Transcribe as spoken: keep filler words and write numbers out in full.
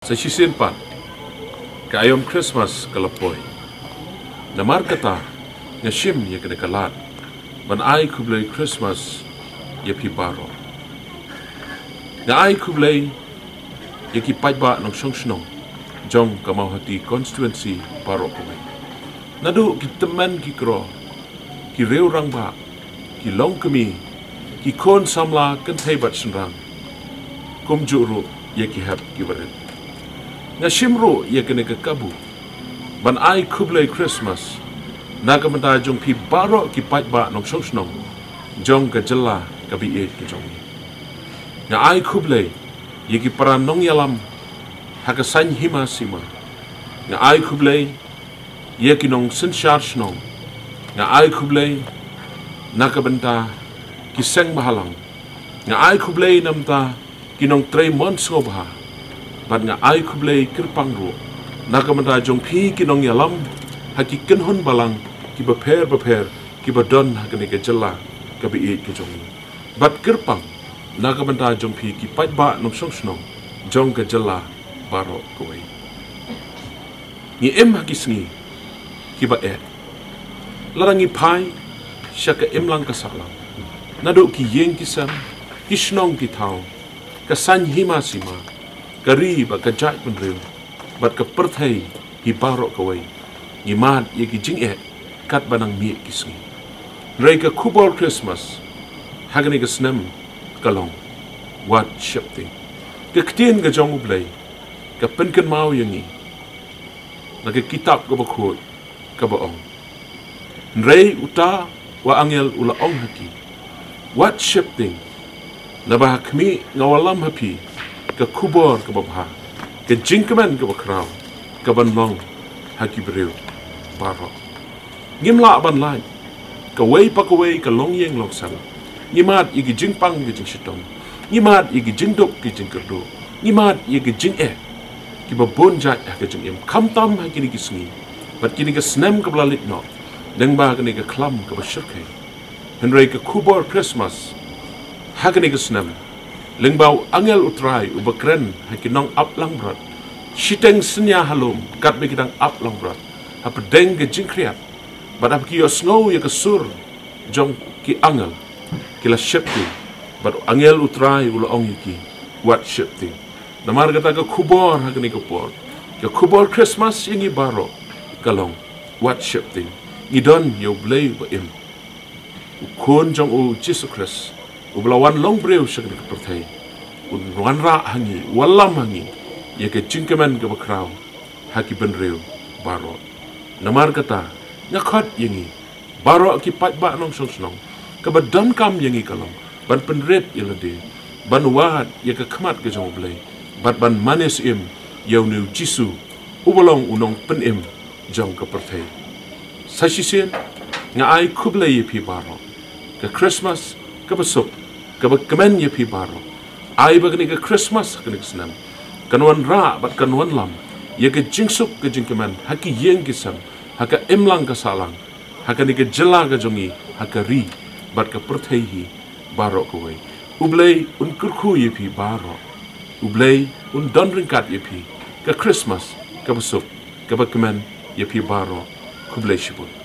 Sa shisien pat, ka aïom Christmas ka la poi. Namar kata, nga shim ïa kane ka lad ban ai khublei Christmas ïa phi baroh. Nga ai khublei ïa ki paidbah nongshong shnong jong ka Mawhati constituency baroh kawei. Naduh ki tymmen ki kro, ki riew rangbah, ki longkmie, ki khun samla kynthei bad shynrang, kumjuh ruh ïa ki hep ki barit. Nga shim ruh ïa kane ka kabu ban ai khublei Christmas na ka bynta jong phi baroh ki paidbah nongshong shnong jong ka jylla kaba ïeit ka jong ngi. Nga ai khublei ïa ki para nongïalam ha ka saiñ hima sima. Nga ai khublei ïa ki nongsynshar shnong. Nga ai khublei na ka bynta ki seng bhalang. Nga ai khublei na bynta ki nongtrei mon sngewbha. Bad nga ai khublei kyrpang ruh na ka bynta jong phi ki nongïalam ha ki kynhun balang kiba pher bapher kiba don ha kane ka jylla kaba ïeit ka jong ngi. Bad kyrpang na ka bynta jong phi ki paidbah nongshong shnong jong ka jylla baroh kawei. Ngi im ha ki sngi kiba eh. Lada ngi phai sha ka imlang ka sahlang, naduh ki ïing ki sem, ki shnong ki thaw, ka saiñ hima sima, ka ri bad ka jaitbynriew bad ka pyrthei hi baroh kawei, ngi mad ïa ki jingeh katba nang mih ki sngi. Hynrei ka khubor Christmas ha kane ka snem ka long, wat sheptieng. Ka ktien ka jong U Blei ka pynkynmaw ïa ngi na ka kitab kaba khuid kaba ong, hynrei uta u angel u la ong ha ki, wat sheptieng, naba ha khmih nga wallam ha phi ka khubor kaba bha, ka jingkmen kaba khraw, kaban long ha ki briew baroh. Ngim lah ban lait kawei pa kawei ka longïing longsem. Ngi mad ïa ki jingpang ki jingshitom. Ngi mad ïa ki jingduk ki jingkyrduh. Ngi mad ïa ki jingeh kiba bun jait ha ka jingim, khamtam ha kine ki sngi bad kine ki snem kaba la leit noh, lyngba kane ka khlam kaba shyrkhei. Hynrei ka khubor Christmas ha kane ka snem, lyngba u angel U Trai uba kren ha ki nongap langbrot, shiteng synñia ha lum katba ki dang ap langbrot hapdeng ka jingkhriat, bad haba ki ïohsngew ïa ka sur jong ki angel, ki la sheptieng. Bad u angel U Trai u la ong ïa ki, wat sheptieng. Namar kata ka khubor ha kane ka por, ka khubor Christmas ïa ngi baroh ka long, wat sheptieng. Ngi don ïa U Blei uba im, u Khun jong u Jisu Khrist, uba la wan long briew sha kane ka pyrthei, un wanrah ha ngi, wallam ha ngi ïa ka jingkmen kaba khraw ha ki bynriew baroh. Namar kata, nga khot ïa ngi baroh ki paidbah nongshong shnong, kaba donkam ïa ngi ka long ban pynrit ïa lade, ban wad ïa ka khmat ka jong U Blei, bad ban mane syiem ïa une u Jisu uba long u nongpynim jong ka pyrthei. Sa shisien, nga ai khublei ïa phi baroh. Ka Christmas kaba suk, kaba kmen ïa phi baroh. Ai ba kane ka Christmas ha kane ka snem kan wanrah bad kan wanlam ïa ka jingsuk ka jingkmen ha ki ïing ki sem, ha ka imlang ka sahlang, ha kane ka jylla ka jong ngi, ha ka ri bad ka pyrthei hi baroh kawei. U Blei un kyrkhu ïa phi baroh. U Blei un don ryngkat ïa phi. Ka Christmas kaba suk, kaba kmen ïa phi baroh. Khublei shibun.